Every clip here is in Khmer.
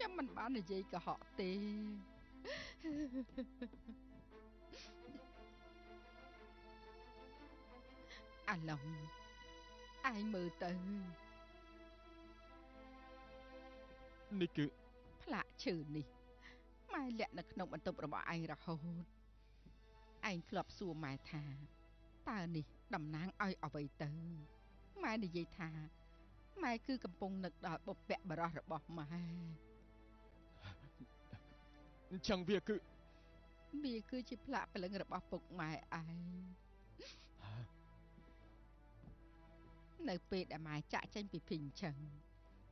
ខ្ញុំមិនបាននិយាយកុហកទេអាឡុងឯងមើលទៅនេះគឺផ្លាកឈើនេះម៉ែលាក់នៅក្នុងបន្ទប់របស់ឯងរហូតឯងធ្លាប់សួរម៉ែថាតើនេះតំណាងឲ្យអ្វីទៅម៉ែនិយាយថាម៉ែគឺកំពុងនឹកដល់បុព្វបុរសរបស់ម៉ែអញ្ចឹងវាគឺជាផ្លាកព្រលឹងរបស់ពុកម៉ែឯងនៅពេលដែលម៉ែចាក់ចេញពីភីងចឹង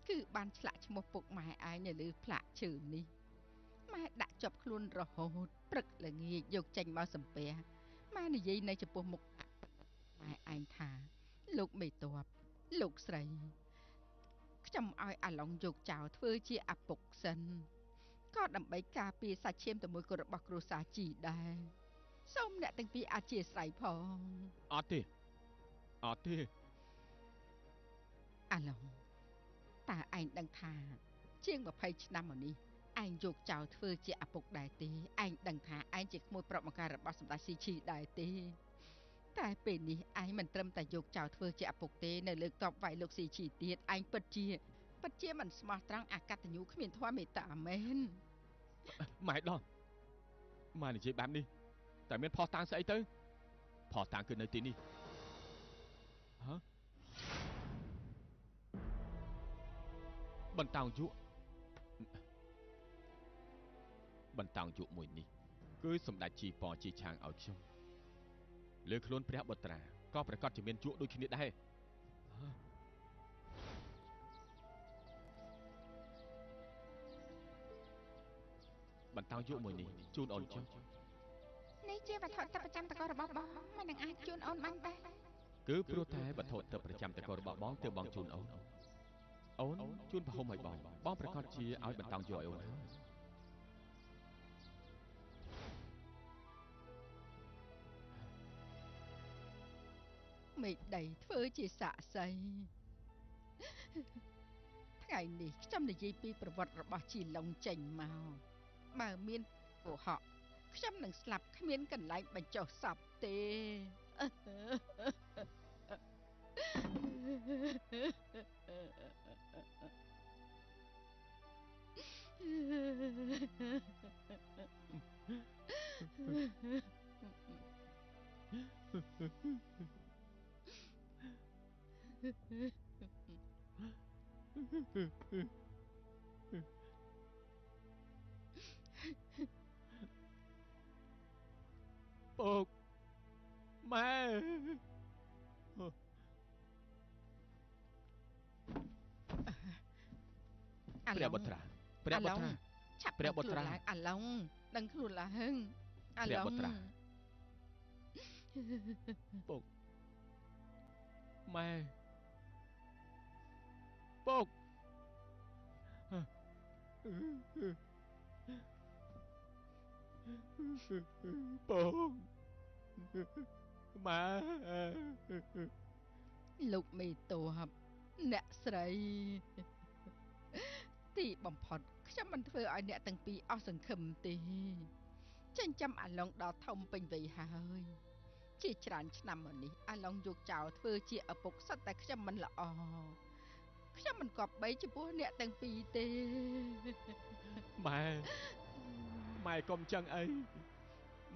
គឺបានឆ្លាក់ឈ្មោះពុកម៉ែឯងនៅលើផ្លាកឈើនេះម៉ែដាក់ជាប់ខ្លួនរហូតព្រឹកល្ងាចយកចេញមកសំពះម៉ែនិយាយនៅចំពោះមុខម៉ែឯងថាលោកមេតបលោកស្រីខ្ញុំឲ្យអាឡុងយកចោលធ្វើជាឪពុកសិនក៏ដើម្បីការពារសាច់ឈាមតែមួយគត់របស់គ្រួសារជីដែរសូមអ្នកទាំងពីរអធិស្ឋានផងអត់ទេអត់ទេអាឡុងតើឯងដឹងថាជាង20ឆ្នាំមកនេះឯងយកចោលធ្វើជាឪពុកដែរទេឯងដឹងថាឯងជាក្មួយប្រុសបង្កើតរបស់សម្ដេចស៊ីឈីដែរទេតែពេលនេះឯងមិនត្រឹមតែយកចោលធ្វើជាឪពុកទេនៅលើកតបវាយលោកស៊ីឈីទៀតឯងពិតជាមិនស្មោះត្រង់អកតញ្ញូគ្មានធម៌មេត្តាមែនម៉ែដល់ម៉ែនិយាយបែបនេះតែមានផុសតាងស្អីទៅផុសតាងគឺនៅទីនេះហ៎បន្តោងយក់បន្តោងយក់មួយនេះគឺសម្ដេចជីប៉ជីឆាងឲ្យខ្ញុំលើខ្លួនព្រះបុត្រាក៏ប្រកាសជាមានជក់ដូចគ្នាដែរបន្តោងយក់មួយនេះជូនអូនចុះនេះជាវត្ថុទិព្វប្រចាំតករបស់បងមិននឹងអាចជូនអូនបានទេគឺព្រោះតែវត្ថុទិព្វប្រចាំតករបស់បងទើបបងជូនអូនអូនជូនប្រហុំឲ្យបងបងប្រកាសជាឲ្យបន្តោងយក់ឲ្យអូនហើយមេឃដីធ្វើជាសាក្សីថ្ងៃនេះខ្ញុំនិយាយពីប្រវត្តិរបស់ជីឡុងចេញមកបើមានកុហកខ្ញុំនឹងស្លាប់គ្មានកន្លែងបញ្ចុះសពទេ ពុកម៉ែព្រះបុត្រាព្រះបុត្រាឆាប់ព្រះបុត្រាអាឡុងដឹងខ្លួនឡើងអាឡុងព្រះបុត្រាពុកម៉ែពុកពុកម៉ែលោកមេតបអ្នកស្រីទីបំផុតខ្ញុំមិនធ្វើឲ្យអ្នកទាំងពីរអស់សង្ឃឹមទេចិញ្ចឹមអាឡុងដល់ធំពេញវ័យហើយជាច្រើនឆ្នាំមកនេះអាឡុងយកចោលធ្វើជាឪពុកសុទ្ធតែខ្ញុំមិនល្អខ្ញុំមិនគប្បីចំពោះអ្នកទាំងពីរទេម៉ែម៉ែកុំចឹងអី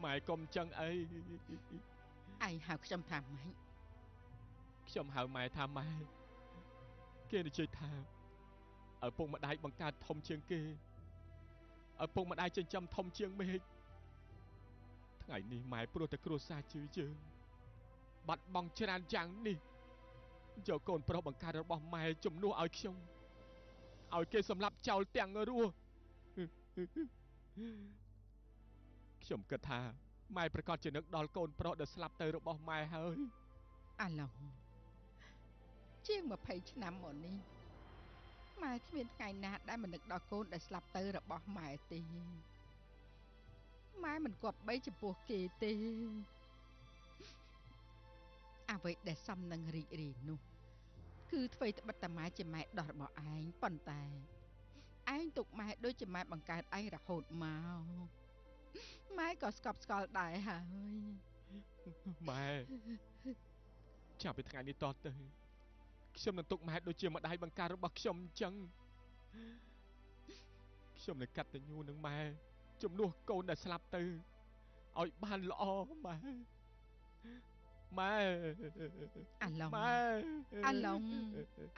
ម៉ែកុំចឹងអីឯងហៅខ្ញុំថាម៉េចខ្ញុំហៅម៉ែថាម៉ែគេនិយាយថាឪពុកម្ដាយបង្កើតធំជាងគេឪពុកម្ដាយចិញ្ចឹមធំជាងមេឃថ្ងៃនេះម៉ែព្រោះតែគ្រួសារជឿយើងបាត់បង់ច្រើនយ៉ាងនេះយកកូនប្រុសបង្កើតរបស់ម៉ែជំនួសឲ្យខ្ញុំឲ្យគេសម្លាប់ចោលទាំងរស់ខ្ញុំគិតថាម៉ែប្រកាសជានឹកដល់កូនប្រុសដែលស្លាប់ទៅរបស់ម៉ែហើយអាឡុងជាង20ឆ្នាំមកនេះម៉ែគ្មានថ្ងៃណាដែលមិននឹកដល់កូនដែលស្លាប់ទៅរបស់ម៉ែទេម៉ែមិនគប្បីចំពោះគេទេអ្វីដែលសមនឹងរីករាយនោះគឺអ្វីត្បិតតែម៉ែជាម៉ែដោះរបស់ឯងប៉ុន្តែ ឯងទុកម៉ែដូចជាម៉ែបង្កើតឯងរហូតមកម៉ែក៏ស្កប់ស្កល់ដែរហើយ ម៉ែចាប់ពីថ្ងៃនេះតទៅខ្ញុំនឹងទុកម៉ែដូចជាម្ដាយបង្កើតរបស់ខ្ញុំអញ្ចឹងខ្ញុំនឹងកតញ្ញូនឹងម៉ែជំនួសកូនដែលស្លាប់ទៅឲ្យបានល្អម៉ែម៉ែអាឡុង ម៉ែ អាឡុង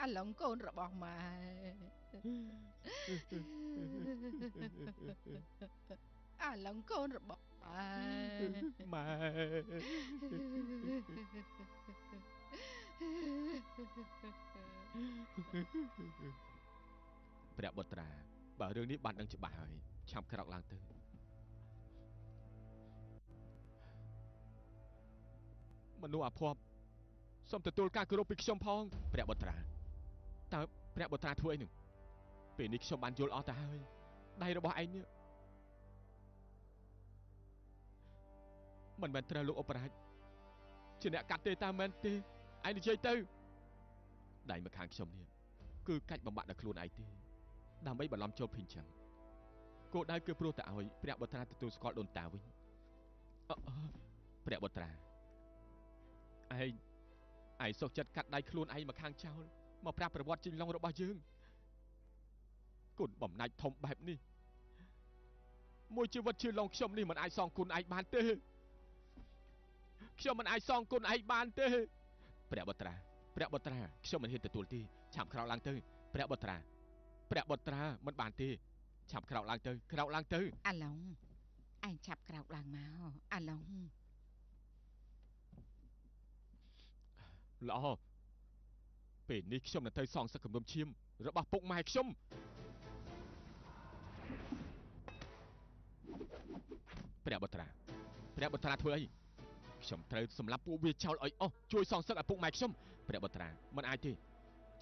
អាឡុងកូនរបស់ម៉ែអាឡុងកូនរបស់ម៉ែ ម៉ែព្រះបុត្រាបើរឿងនេះបានដឹងច្បាស់ហើយឆាប់ក្រោកឡើងទៅមនុស្សអភ័ព្វសូមទទួលការគោរពពីខ្ញុំផងព្រះបុត្រាតើព្រះបុត្រាធ្វើអីនឹងពេលនេះខ្ញុំបានយល់អស់ទៅហើយដៃរបស់ឯងនេះមិនមែនត្រូវលោកអបរាជជាអ្នកកាត់ទេតើមែនទេឯងនិយាយទៅដៃមកខាងខ្ញុំនេះគឺកាច់បំបាក់ដល់ខ្លួនឯងទេដើម្បីបន្លំចូលភីងចឹងគោលដៅគឺព្រោះតែឲ្យព្រះបុត្រាទទួលស្គាល់ដូនតាវិញព្រះបុត្រាឯងសុខចិត្តកាត់ដៃខ្លួនឯងមកខាងចោលមកប្រាប់ប្រវត្តិជីឡុងរបស់យើងគុណបំណាច់ធំបែបនេះមួយជីវិតជីឡុងខ្ញុំនេះមិនអាចសងគុណឯងបានទេខ្ញុំមិនអាចសងគុណឯងបានទេព្រះបុត្រាព្រះបុត្រាខ្ញុំមិនហ៊ានទទួលទេឆាប់ក្រោកឡើងទៅព្រះបុត្រាព្រះបុត្រាមិនបានទេឆាប់ក្រោកឡើងទៅក្រោកឡើងទៅអាឡុងឯងឆាប់ក្រោកឡើងមកអាឡុងល្អពេលនេះខ្ញុំនឹងទៅសងសឹកគំនុំឈាមរបស់ពុកម៉ែខ្ញុំព្រះបុត្រាព្រះបុត្រាធ្វើអីខ្ញុំត្រូវសម្លាប់ពួកវាចោលឲ្យអស់ជួយសងសឹកឲ្យពុកម៉ែខ្ញុំព្រះបុត្រាមិនអាចទេ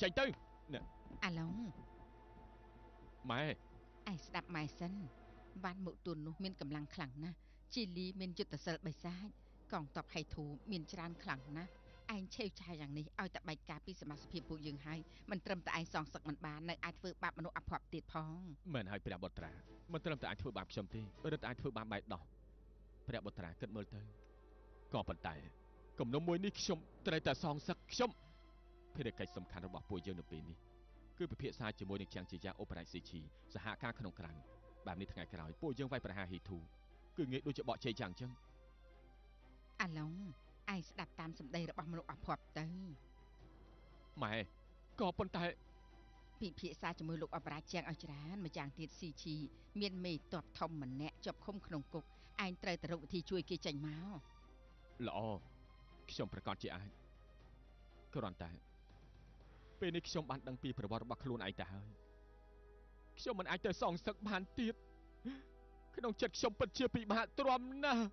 ចេញទៅអាឡុងម៉ែឯងស្ដាប់ម៉ែសិនវ៉ាន់មុទូននោះមានកម្លាំងខ្លាំងណាស់ជីលីមានយុទ្ធសិលបិសាចកងទ័ពហៃធូមានច្រើនខ្លាំងណាស់ឯងឆេវឆាយយ៉ាងនេះឲ្យតែបែកការពីសមាជិកភាពពួកយើងហើយមិនត្រឹមតែឯងសងសឹកមិនបាននៅអាចធ្វើបាបមនុស្សអភ័ព្វទៀតផងមែនហើយព្រះបុត្រាមិនត្រឹមតែអាចធ្វើបាបខ្ញុំទេរឹតអាចធ្វើបាបបែកដោះព្រះបុត្រាគិតមើលទៅក៏ប៉ុន្តែគំនុំមួយនេះខ្ញុំត្រូវតែសងសឹកខ្ញុំភារកិច្ចសំខាន់របស់ពួកយើងនៅពេលនេះគឺពិភាក្សាជាមួយនឹងជាងជាយ៉ាអូប្រាស៊ីឈីសហការក្នុងក្រៅបែបនេះថ្ងៃក្រោយពួកយើងវាយប្រហារហ៊ីធូគឺងាយដូចជាបកជ័យយ៉ាងចឹងអាឡុងឯងស្ដាប់តាមសម្ដីរបស់មនុស្សអភ័ព្វទៅម៉ែក៏ប៉ុន្តែពិភាក្សាជាមួយលោកអបរាជាងឲ្យច្រើនម្យ៉ាងទៀតស៊ីឈីមានមេតបធំម្នាក់ជាប់ឃុំក្នុងគុកឯងត្រូវតែរកវិធីជួយគេចេញមកល្អខ្ញុំប្រកាសជាអាចគ្រាន់តែពេលនេះខ្ញុំបានដឹងពីប្រវត្តិរបស់ខ្លួនឯងទៅហើយខ្ញុំមិនអាចទៅសងសឹកបានទៀតក្នុងចិត្តខ្ញុំពិតជាពិបាកទ្រាំណាស់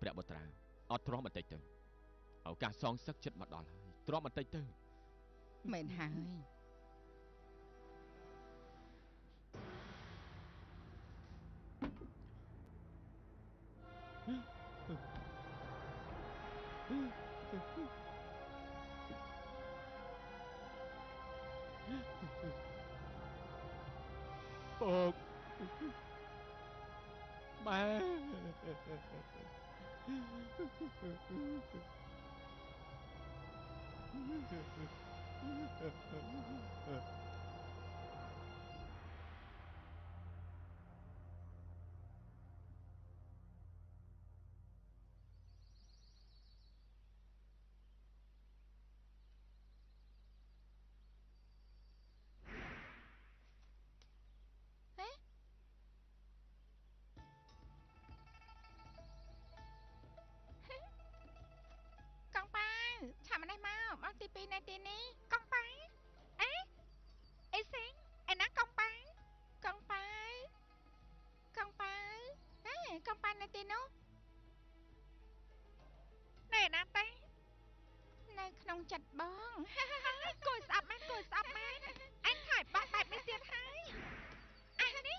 ព្រះបុត្រាអត់ទ្រាំបន្តិចទៅឱកាសសងសឹកចិត្តមកដល់ហើយទ្រាំបន្តិចទៅមែនហើយ ពុកម៉ែ ឆាប់ម្នេះមកបងទី2នៅទីនេះកងប៉ាអេអេសេងឯណាកងប៉ាកងប៉ាកងប៉ាអេកងប៉ានៅទីនោះនៅណាតា នៅក្នុងចិត្តបង គួយស្អប់មែនគួយស្អប់មែនអញថយបាក់បែបនេះទៀតហើយអញនេះ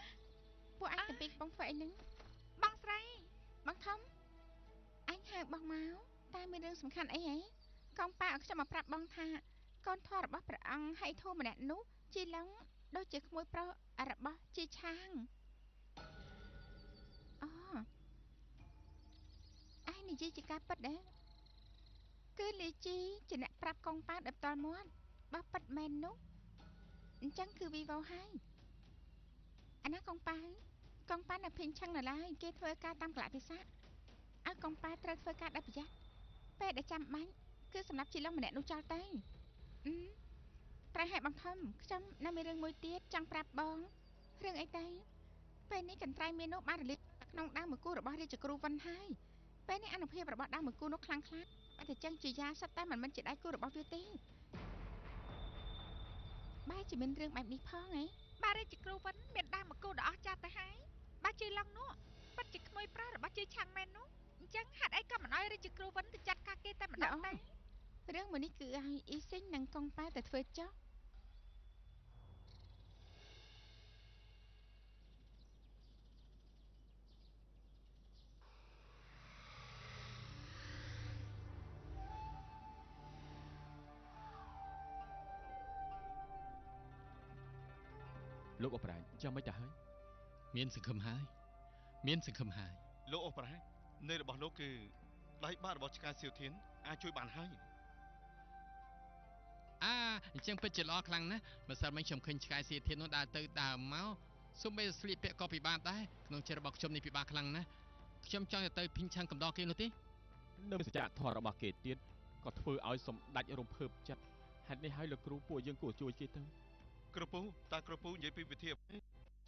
ពួកអញទាំងពីរបងធ្វើអីនឹង បងស្រី បងធំអញហៅបងមកតែមានរឿងសំខាន់អីហីកងប៉ាឲ្យខ្ញុំមកប្រាប់បងថាកូនធម៌របស់ព្រះអង្គហៃធូម្នាក់នោះជីឡុង ដូចជាក្មួយប្រុសរបស់ជីឆាងអូឯងនិយាយជាការពិតដែរគឺលីជីជាអ្នកប្រាប់កងប៉ាដោយផ្ទាល់មាត់បើពិតមែននោះអញ្ចឹងគឺវីវ៉ូហើយអាណាកងប៉ាកងប៉ានៅភីងឆឹងនៅឡើយគេធ្វើការតាមកលៈទេសៈឲ្យកងប៉ាត្រូវធ្វើការដោយប្រយ័ត្នពេលដែលចាំបាច់គឺសម្រាប់ជីឡុងម្នាក់នោះចោលទៅត្រូវឲ្យបង្ខំខ្ញុំនៅមានរឿងមួយទៀតចង់ប្រាប់បងរឿងអីទៅពេលនេះកន្ត្រៃមាននោះបានរលាកក្នុងដើមមួយគូរបស់រាជគ្រូវិនហើយពេលនេះអនុភាពរបស់ដើមមួយគូនោះខ្លាំងខ្លាតែចឹងជាយ៉ាសិតតែមិនមែនជាដៃគូរបស់វាទេបែរជាមានរឿងបែបនេះផងហីបាទរាជគ្រូវិនមានដើមមួយគូដ៏អស្ចារ្យទៅហើយបាទជីឡុងនោះពិតជាក្មួយប្រុសរបស់ជីឆាំងមែននោះអញ្ចឹងហេតុអីក៏មិនអោយរាជគ្រូវិនទៅចាត់ការគេតែម្ដងដែររឿងមួយនេះគឺឲ្យអ៊ីស៊ីងនិងកងប៉ែទៅធ្វើចុះ លោកអប្រាជ្ញចាំមិនទៅហើយមានសង្ឃឹមហើយមានសង្ឃឹមហើយលោកអប្រាជ្ញនៃរបស់លោកគឺដៃបាក់របស់ឆ្កែសៀវធានអាចជួយបានហើយអាអញ្ចឹងពិតជាល្អខ្លាំងណាស់ម្សិលមិញខ្ញុំឃើញឆ្កែសៀវធាននោះដើរទៅដើរមកសូម្បីស្លៀកពាក់ក៏ពិបាកដែរក្នុងចិត្តរបស់ខ្ញុំនេះពិបាកខ្លាំងណាស់ខ្ញុំចង់ទៅភីងឆាំងកំដរគេនោះទេនៅសច្ចធម៌របស់គេទៀតក៏ធ្វើឲ្យសម្ដេចរំភើបចិត្តហេតុនេះហើយលោកគ្រូពួកយើងគួរជួយគេទៅគ្រូពូតើគ្រូពូនិយាយពីវិធី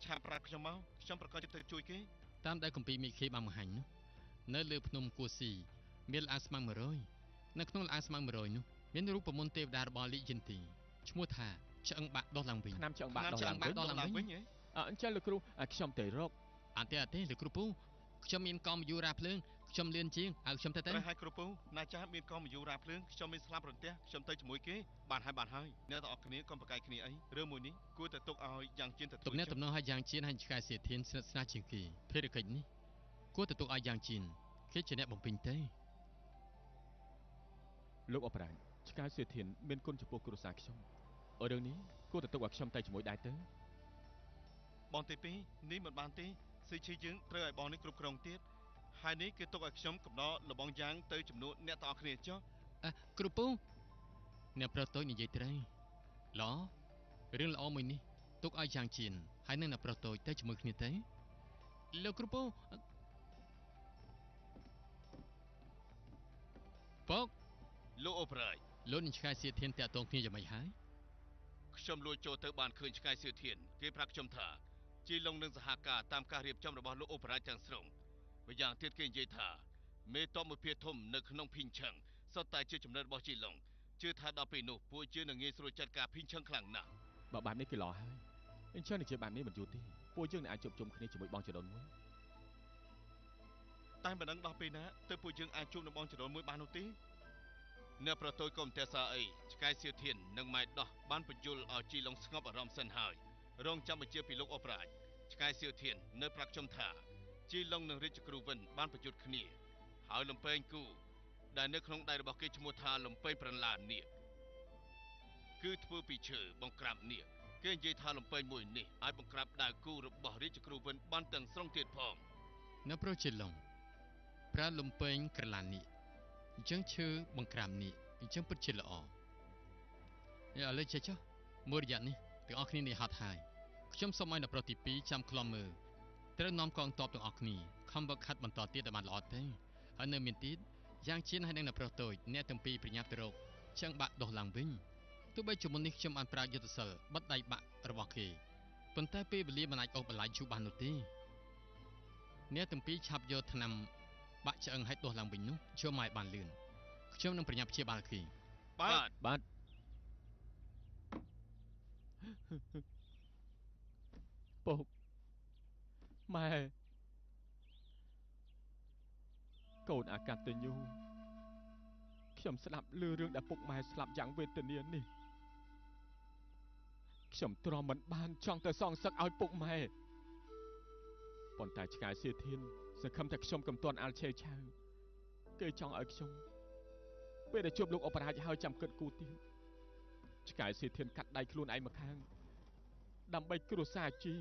ឆាប្រាប់ខ្ញុំមកខ្ញុំប្រកាសទៅជួយគេតាមដែលគម្ពីរមីខេបានបង្ហាញនោះនៅលើភ្នំគូស៊ីមានល្អាស្មៅ100នៅក្នុងល្អាស្មៅ100នោះមានរូបមន្តទេវតារបស់លីយិនទីឈ្មោះថាឆ្អឹងបាក់ដោះឡើងវិញឆ្នាំឆ្អឹងបាក់ដោះឡើងវិញអញ្ចឹងលោកគ្រូខ្ញុំទៅរកអត់ទេអត់ទេលោកគ្រូពូខ្ញុំមានកងមយូរាភ្លើងខ្ញុំលឿនជាងឲ្យខ្ញុំទៅទៅហើយគ្រូពូណាចាស់មានកងមយូរាភ្លើងខ្ញុំមានស្លាប់រន្ទះខ្ញុំទៅជាមួយគេបានហើយបានហើយអ្នកទាំងអស់គ្នាកុំប្រកែកគ្នាអីរឿងមួយនេះគួរតែទុកឲ្យយ៉ាងជៀនទៅទំនាក់ទំនងឲ្យយ៉ាងជៀនហើយឆ្កែសៀធានស្និទ្ធស្នាលជាងគេភារកិច្ចនេះគួរតែទុកឲ្យយ៉ាងជៀនគេជាអ្នកបំពេញទេលោកអប្រាជ្ញឆ្កែសៀធានមានគុណចំពោះគ្រួសារខ្ញុំរឿងនេះគួរតែទុកឲ្យខ្ញុំទៅជាមួយដែរទៅបងទី2នេះមិនបានទេស៊ីឈីយើងត្រូវឲ្យបងនេះគ្រប់គ្រងទៀតហើយនេះគឺទុកឲ្យខ្ញុំកំដរលបងយ៉ាងទៅចំនួនអ្នកទាំងអស់គ្នាចុះគ្រូពូអ្នកប្រុសតូចនិយាយត្រូវល្អរឿងល្អមួយនេះទុកឲ្យយ៉ាងជៀនហើយនឹងអ្នកប្រុសតូចទៅជាមួយគ្នាទៅលោកគ្រូពូពុកលោកអូប្រាយលោកនឹងឆ្កែសៀធានតាក់ទងគ្នាយ៉ាងម៉េចហើយខ្ញុំលួចចូលទៅបានឃើញឆ្កែសៀធានគេប្រាប់ខ្ញុំថាជីឡុងនឹងសហការតាមការរៀបចំរបស់លោកអូប្រាយទាំងស្រុងម្យ៉ាងទៀតគេនិយាយថាមេតបមួយភាគធំនៅក្នុងភីងឆឹងសុទ្ធតែជាចំណិតរបស់ជីឡុងជឿថាដល់ពេលនោះពួកយើងនឹងងាយស្រួលចាត់ការភីងឆឹងខ្លាំងណាស់បើបែបនេះគឺល្អហើយអញ្ចឹងនិយាយបែបនេះមិនយូរទេពួកយើងនឹងអាចជួបជុំគ្នាជាមួយបងចដូនមួយតែមិនដឹងដល់ពេលណាទៅពួកយើងអាចជួបនឹងបងចដូនមួយបាននោះទេអ្នកប្រតូយកុំតែសាអីឆ្កែសៀធាននិងម៉ែដោះបានបញ្យលឲ្យជីឡុងស្ងប់អារម្មណ៍សិនហើយរងចាំបញ្ជាពីលោកអប្រាជ្ញឆ្កែសៀធាននៅប្រាប់ខ្ញុំថាជីឡុងនិងរាជគ្រូវិនបានប្រយុទ្ធគ្នាហើយលំពែងគូដែលនៅក្នុងដៃរបស់គេឈ្មោះថាលំពែងប្រឡានាគគឺធ្វើពីឈើបង្ក្រាបនាគគេនិយាយថាលំពែងមួយនេះអាចបង្ក្រាបដាវគូរបស់រាជគ្រូវិនបានទាំងស្រុងទៀតផងនៅប្រុសជីឡុងប្រើលំពែងក្រឡានាគអញ្ចឹងឈើបង្ក្រាបនាគអញ្ចឹងពិតជាល្អឥឡូវចេះចុះមួយរយៈនេះទាំងអស់គ្នានេះហត់ហើយខ្ញុំសូមឲ្យនៅប្រុសទី2ចាំខ្លំមើលត្រូវនាំកងទ័ពទាំងអស់គ្នាខំវឹកហាត់បន្តទៀតឲ្យបានល្អទេហើយនៅមានទៀតយ៉ាងជៀនហើយនឹងនៅប្រុសតូចអ្នកទាំងពីរប្រញាប់ទៅរកចឹងបាក់ដោះឡើងវិញទោះបីជាមុននេះខ្ញុំបានប្រើយុទ្ធសិលបិទដៃបាក់របស់គេប៉ុន្តែពេលវេលាមិនអាចអូសបន្លាយយូរបាននោះទេអ្នកទាំងពីរឆាប់យកថ្នាំបាក់ឆ្អឹងឲ្យដោះឡើងវិញនោះចូលមកឲ្យបានលឿនខ្ញុំនឹងប្រញាប់ព្យាបាលគេបាទបាទពុកម៉ែកូនអាកតញ្ញូខ្ញុំស្ដាប់ឮរឿងដែលពុកម៉ែស្លាប់យ៉ាងវេទនានេះខ្ញុំទ្រាំមិនបានចង់ទៅសងសឹកឲ្យពុកម៉ែប៉ុន្តែឆ្កែសៀធានសង្ឃឹមថាខ្ញុំកំទាន់អាល់ឆេឆៅគេចង់ឲ្យខ្ញុំពេលដែលជួបលោកអបរាជហើយចាំគិតគូទៀតឆ្កែសៀធានកាត់ដៃខ្លួនឯងមកខាង ដើម្បីគ្រួសារជី